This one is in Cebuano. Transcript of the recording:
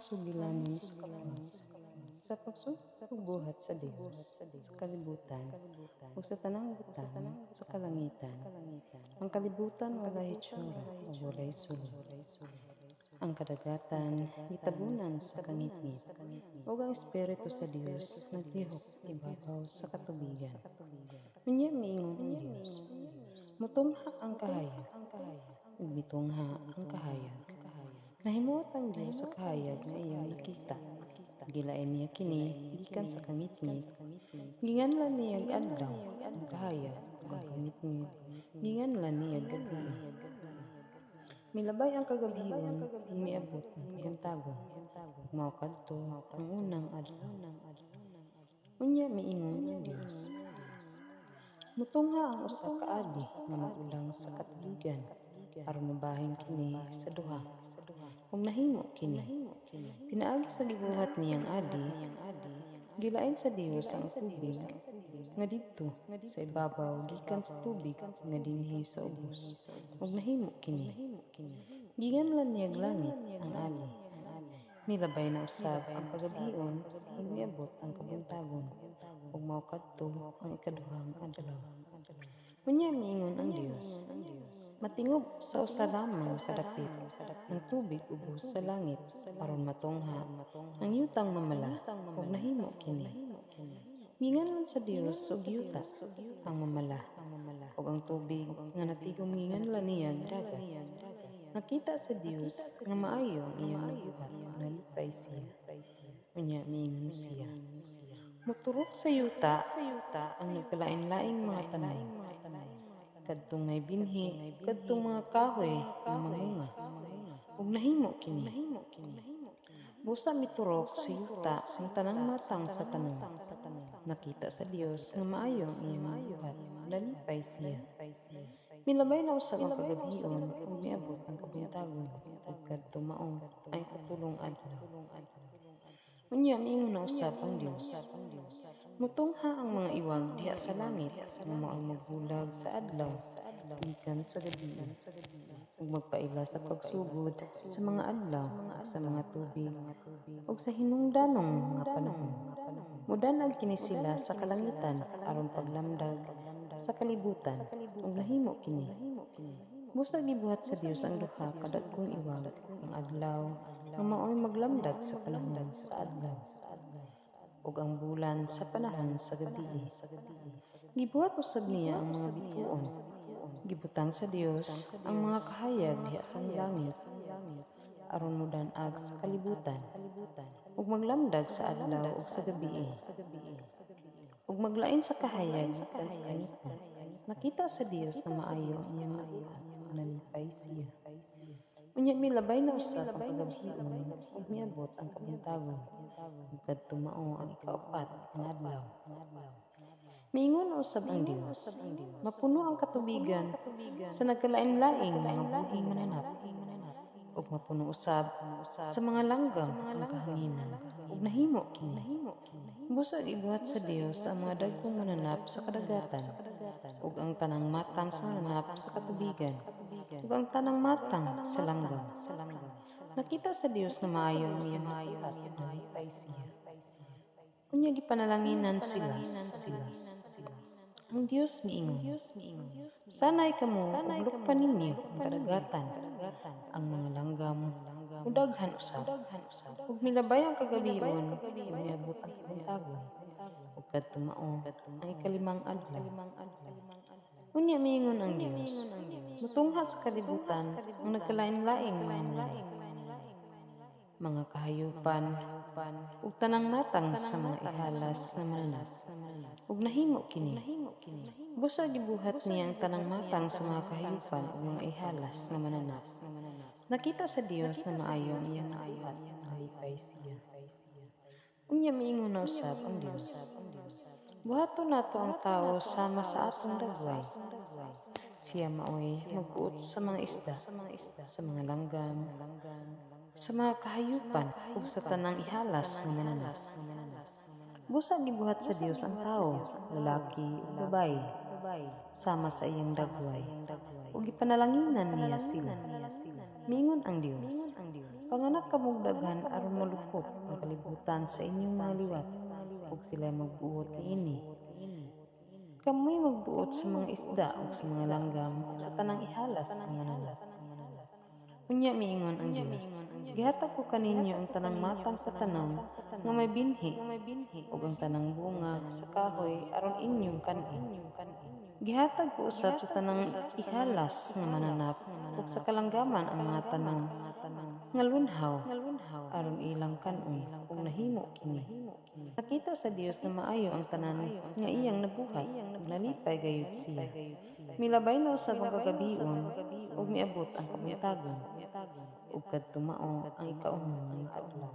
Sugilanon sa kapwa sa pagbuhat sa Dios sa kalibutan ug sa tanang butang sa kalangitan. Ang kalibutan walay hitsura ug walay sulod. Ang kadagatan gitabonan sa kangitngit, ug ang Espiritu sa Dios naglihok ibabaw sa katubigan. Unya miingon ang Dios, "Motungha ang kahayag." Ug mitungha ang kahayag. Nahimuot ang Dios sa kahayag nga iyang nakita. Gilain niya kini gikan sa kangitngit. Ginganlan niyag "adlaw" ang kahayag, ug ang kangitngit ginganlan niyag "gabii". Milabay ang kagabhion ug miabot ang kabuntagon, ug mao kadto ang unang adlaw. Unya miingon ang Dios, "Motungha ang usa ka ali nga mag-ulang sa katubigan aron mobahin kini sa duha." Ug nahimo kini. Pinaagi sa gibuhat niyang ali, gilain sa Dios ang tubig nga didto sa ibabaw gikan sa tubig nga dinhi sa ubos, ug nahimo kini. Ginganlan niyag "langit" ang ali. Milabay na usab ang kagabhion ug miabot ang kabuntagon, ug mao kadto ang ikaduhang adlaw. Unya miingon ang Dios, "Matingob sa usa lamang ka dapit ang tubig ubos sa langit aron matungha ang yutang mamala," ug nahimo kini. Ginganlan sa Dios og "yuta" ang mamala, ug ang tubig nga natigom ginganlan niyag "dagat". Nakita sa Dios nga maayo ang iyang nabuhat, nalipay siya. Unya miingon siya, "Moturok sa yuta ang nagkalain-laing mga tanom, kadtong nay binhi, kadtong mga kahoy nga mamunga." Ug nahimo kini. Busa miturok sa yuta ang tanang matang sa tanom. Nakita sa Dios nga maayo ang iyang nabuhat, nalipay siya. Milabay na usab ang kagabhion ug miabot ang kabuntagon, ug kadto mao ang ikatulong adlaw. Unya miingon na usab ang Dios, "Motungha ang mga iwag diha sa langit nga maoy magbulag sa adlaw gikan sa gabii, ug magpaila sa pagsugod sa mga adlaw ug sa mga tuig ug sa hinungdanong mga panahon. Modan-ag kini sila sa kalangitan aron paglamdag sa kalibutan," ug nahimo kini. Busa gibuhat sa Dios ang duha ka dagkong iwag, ang adlaw nga maoy maglamdag sa panahon sa adlaw, ug ang bulan sa panahon sa gabii. Gibuhat usab niya ang mga bituon. Gibutang sa Dios ang mga kahayag diha sa langit aron modan-ag sa kalibutan ug maglamdag sa adlaw ug sa gabii ug maglain sa kahayag gikan sa kangitngit. Nakita sa Dios nga maayo ang iyang nabuhat, nalipay siya. Unya milabay na usab ang kagabhion ug miabot ang kabuntagon, ug kadto mao ang ikaupat nga adlaw. Miingon na usab ang Dios, "Mapuno ang katubigan sa nagkalain-laing mga buhing mananap, ug mapuno usab sa mga langgam ang kahanginan," ug nahimo kini. Busa gibuhat sa Dios ang mga dagkong mananap sa kadagatan, ug ang tanang matang sa mananap sa katubigan, ug ang tanang matang sa langgam. Nakita sa Dios nga maayo ang iyang nabuhat, nalipay siya. Unya gipanalanginan sila sa Dios. Ang Dios miingon, "Sanay kamo ug lukpan ninyo ang kadagatan, ang mga langgam mudaghan usab." Ug milabay ang kagabhion ug miabot ang kabuntagon, ug kadto mao ang ikalimang adlaw. Unya miingon ang Dios, "Motungha sa kalibutan ang nagkalain-laing mga mananap, mga kahayupan, ug tanang matang sa mga ihalas nga mananap," ug nahimo kini. Busa gibuhat niya ang tanang matang sa mga kahayupan ug mga ihalas nga mananap. Nakita sa Dios nga maayo ang iyang nabuhat, nalipay siya. Unya miingon na usab ang Dios, "Buhaton nato ang tawo sama sa atong dagway. Siya maoy magbuot sa mga isda, sa mga langgam, sa mga kahayupan ug sa tanang ihalas nga mananap." Busa gibuhat sa Dios ang tawo, lalaki ug babaye. sama sa iyang dagway, ug gipanalanginan niya sila. Miingon ang Dios, "Panganak kamog daghan aron molukop ang kalibutan sa inyong mga liwat, ug sila magbuot niini. Kamoy magbuot sa mga isda ug sa mga langgam ug sa tanang ihalas nga mananap." Unya miingon ang Dios, "Gihatag ko kaninyo ang tanang matang sa tanom nga may binhi ug ang tanang bunga sa kahoy aron inyong kan-on. Gihatag ko usab sa tanang ihalas nga mananap ug sa kalanggaman ang mga tanom nga lunhaw aron ilang kan-on, ug nahimo kini." Nakita sa Dios nga maayo ang tanan nga iyang nabuhat, ug nalipay gayud siya. Milabay na usab ang kagabhion ug miabot ang kabuntagon, ug kadto mao ang ikaunom nga adlaw.